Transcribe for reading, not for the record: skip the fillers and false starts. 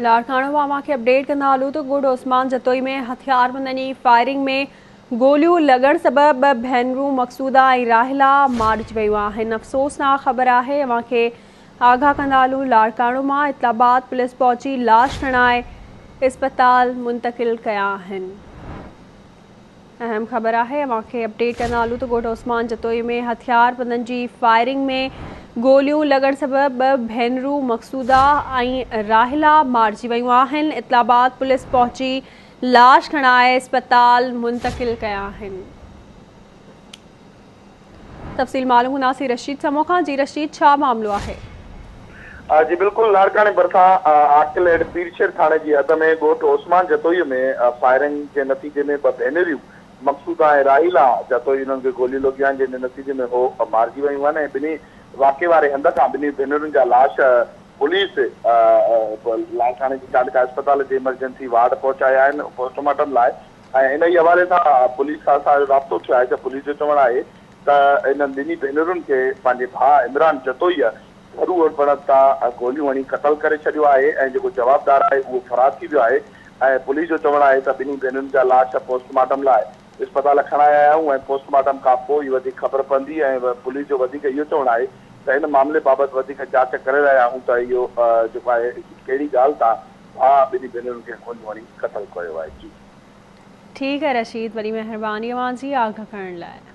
لاڙڪاڻو مان اوهان کي اپڊيٽ ڪندا هلون ته ڳوٺ عثمان جتوئي ۾ هٿياربندن جي فائرنگ ۾ گوليون لڳڻ سبب ٻه ڀينرون مقصوده ۽ راحيلا مارجي ويون آهن افسوسناڪ خبر آهي اوهان کي آگاهه ڪندا هلون لاڙڪاڻو مان اطلاع بعد پوليس پهچي لاش کڻائي اسپتال منتقل ڪيا آهن. اهم خبر آهي اوهان کي اپڊيٽ ڪندا هلون ته ڳوٺ عثمان جتوئي ۾ هٿياربندن جي فائرنگ ۾ گوليون لڳڻ سبب ٻه ڀينرون مقصوده ۽ راحيلا مارجي ويون آهن اطلاع بعد پوليس پهچي لاش کڻائي اسپتال منتقل ڪيا آهن تفصيل معلوم ڪنداسين رشيد سمون کان جي رشيد ڇا معاملو آهي. جي بلڪل لاڙڪاڻي ڀرسان عاقل هيڊ پيرشير ٿاڻي جي حد ۾ ڳوٺ عثمان جتوئي ۾ فائرنگ جي نتيجي ۾ ٻه ڀينريون مقصوده ۽ راحيلا جتوئي انهن کي گوليون لڳيون آهن جنهن جي نتيجي ۾ هو مارجي ويون آهن ۽ ٻنهي واقعي واري هنڌ کان ٻنهي ڀينرن جا لاش پوليس لاڙڪاڻي جي چانڊڪا اسپتال جي ايمرجنسي وارڊ پهچايا آهن پوسٽ مارٽم لاء ۽ انهي حوالي سان پوليس سان اسان جو رابطو ٿيو آهي ته پوليس جو چوڻ آهي ته انهن ٻنهي ڀينرن کي پنهنجي ڀاء عمران جتوئي گهرو اڻبڻت تان گوليون هڻي قتل ڪري ڇڏيو آهي ۽ جيڪو جوابدار آهي اهو فرار ٿي ويو آهي ۽ پوليس جو چوڻ آهي ته ٻنهي ڀينرن جا لاش پوسٽ مارٽم لاء اسپتال کڻائي آيا آهيون ۽ پوسٽ مارٽم کان پوء ئي وڌيڪ خبر پوندي ۽ پوليس جو وڌيڪ اهو چوڻ آهي ته ان معاملي بابت وڌيڪ جاچ ڪري رهيا آهيون ته اهو جيڪو آهي ڪهڙي ڳالهه تان ڀاء ٻنهي ڀينرن کي گوليون هڻي قتل ڪيو آهي جي. ٺيڪ آهي رشيد وڏي مهرباني اوهان جي آگاهه ڪرڻ لاء.